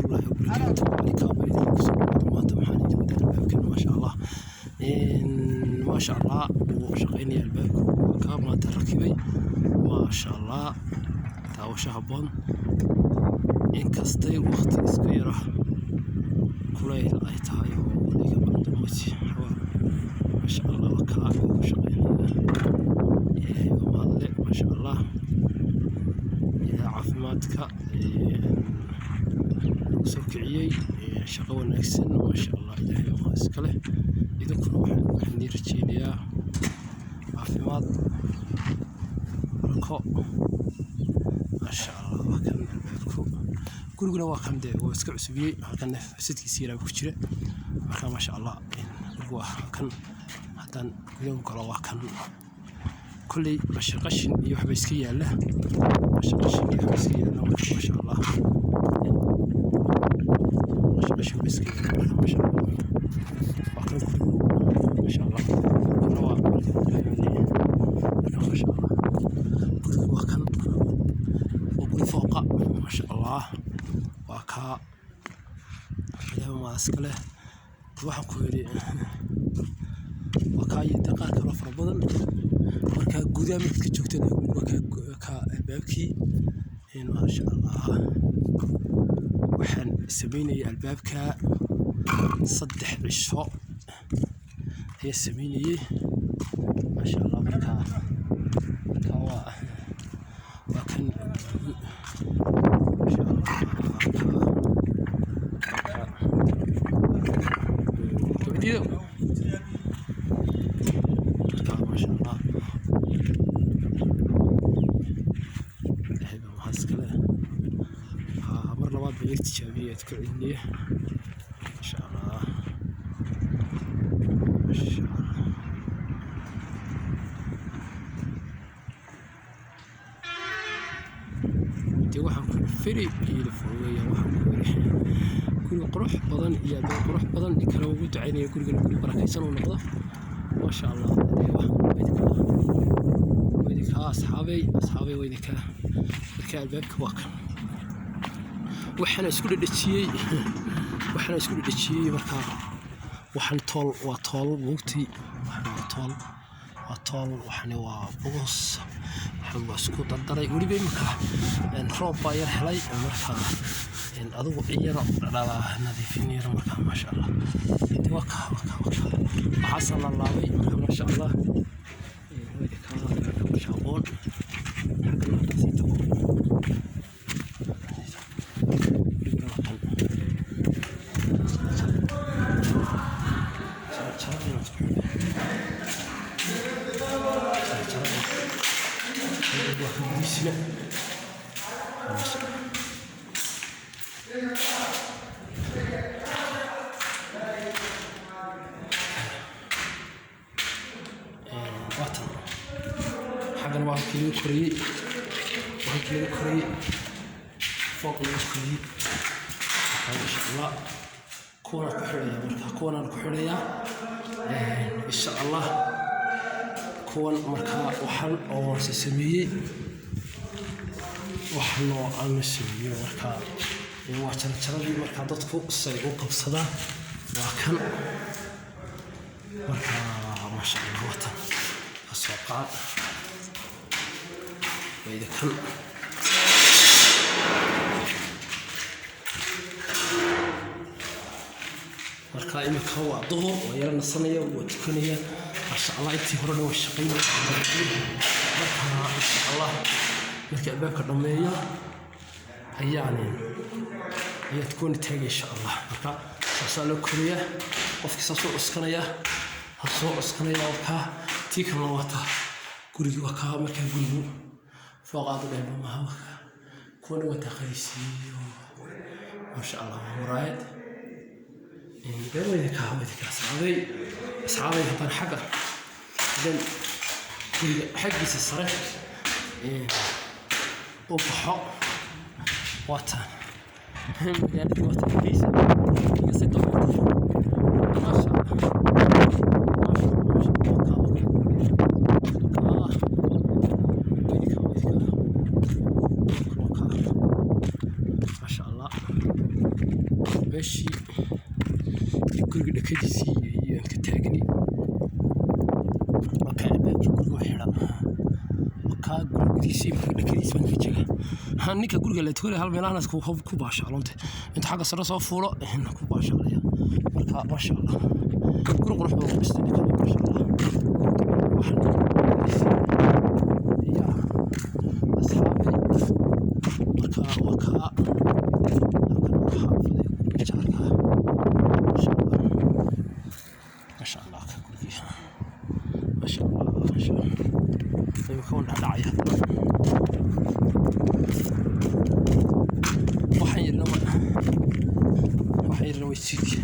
Waraxmatullaahi wabarakaatu. Alikaaba idin kusoo dhawaada. Maanta maxaan idin wadaa? Albaabkan, maasha Allah, maasha Allah, wuu shaqaynaya albaabku. Waa kaa maanta rakibay, maasha Allah. Daawasho habboon. Inkastay waqti iska yara kulayl ay tahay oo weliga mardumati, maasha Allah, waa kaa ku shaqaynaya. Ilaahay baa mahadle, maasha Allah. Ilaa caafimaadka lagu soo kiciyey, shaqo wanaagsan, maasha Allah. Ilaahay baa mahad iska leh. Idinkuna waxaan idiin rajeynayaa caafimaad, barako, maasha Allah. Waa kan albaabku, guriguna waa kan dee waa iska cusubiyey. Halkan sidkiisi yaraa ku jira. Marka, maasha Allah, gurigu waa kan. Haddaan gudaha u galo, waa kan. Kolley qashin qashin iyo waxba iska yaalla, qashin qashin iyo waxba iska yaalla. Marka, maasha Allah, qashin qashin ba iska yaalla. Marka, maasha Allah, waa kan gurigu, maasha Allah. Kana waa marka, maasha Allah, gurigu waa kan, waa guri fooqa, maasha Allah. Waa kaa, ilaahay maa iska leh. Waxaan ku yidhi waa kaa iyo dee qaar kaloo fara badan. Marka gudaha markaad ka joogtana, waa kaa albaabkii, maasha Allah. Waxaan sameynayay albaabka 3 cisho ayaa sameynayay, maasha Allah. Marka waa kan, maasha Allah. Waa kaa gabadhiido. Marka, maasha Allah, ilaahay baa mahad iska leh. Haa, mar labaad baan yar tijaabiyey, aad ku celinaya, maasha Allah, maasha Allah. Dee waxaan ku yidhi very beautiful weeyaan. Waxaan ku yidhi guri qurux badan iyo albaab qurux badan. Ninkana ugu ducaynaya gurigan guri barakaysan uu noqdo, maasha Allah. Dee waxaan waa idinkaa, asxaabay, asxaabay, waa idinkaa. Marka albaabka waa kan. Waxaana isku dhedhejiyey. Markaa waxaan tool waa tool buugtii, waxaan waa tool, waa tool, waxani waa boos, waxan waa isku dardaray. Weliba imika roob baa yar helay. Marka adigu yaro dhalaa nadiifin yaro. Marka, maasha Allah, de waa kaa, waa kaa, waa kaa. Waxaasaa la laabay. Marka, maasha Allah, waa idinkaa shaaqoon. Xaggan hadda sii tago, guriguna waa kan. Jaranjaradii waan isku xidhay, jaranjarada. Waa kan gudihiisina, maasha Allah. Waatan xaggan waa halkii laga korayey, waa halkii laga korayey, fooq laga korayey. Marka, maasha Allah, kuwanaan ku xidhaya. Marka kuwanaan ku xidhayaa, insha Allah, kuwan. Markaa waxan oo se sameeyey, wax noocan la sameeyey. Markaa waa jaranjaradii. Markaa dadku say u qabsadaan waa kan. Marka, maasha Allah, watan ka soo qaad, waa idinkan. Marka imika waa duhur, waa yara nasanaya, waa tukanaya, maasha Allah. Intii horena waa shaqaynaya. Marka, insha Allah, markii albaabka dhammeeyo ayaan ayaad kuwana taagay, insha Allah. Marka saasaa loo korayaa. Qofkii saasoo cuskanaya, ha soo cuskanaya. Waa kaa, tii kalena waa taa. Gurigi waa kaa. Markaa gurigu fooq aad u dheer maaha, waa kaa. Kuwana waa taaqadisiiyo, maasha Allah, waa muraayad. Dee waa idinkaa, waa idinkaa, asxaabay, asxaabay. Haddaan xagga, haddaan guriga xaggiisa sare u baxo, waa taan magaaladii, waa taan Hargeysa iga sii dambayta, maasha Allah, maasha Allah, maasha Allah. Waa kaa, waa kaa, waa idinkaa, waa idinkaa, waa kaa, maasha Allah. Meeshii iyo guriga dhakadiisii iyo aan ka taagni. Waa kaa albaabkii guriga oo xidhan. Waa kaa guriga gudihiisa iyo guriga dhakadiisa baan ka joogaa. Ha, ninka guriga la tukanaya hal meelahaas ku baashaalonte inta xagga sare soo fuulo ku baashaalaya. Marka maasha Allah, guri qurux badan buu dhistay ninkan, maasha Allah. Waxaan ya asxaabi, marka waa kaa halkan waa xaafada guriga jaarka. Maasha Allah, maasha Allah, ka gurigii, maasha Allah, maasha Allah. Imika waan dhacdhacaya haddana. Waxaan yarina waa siidki.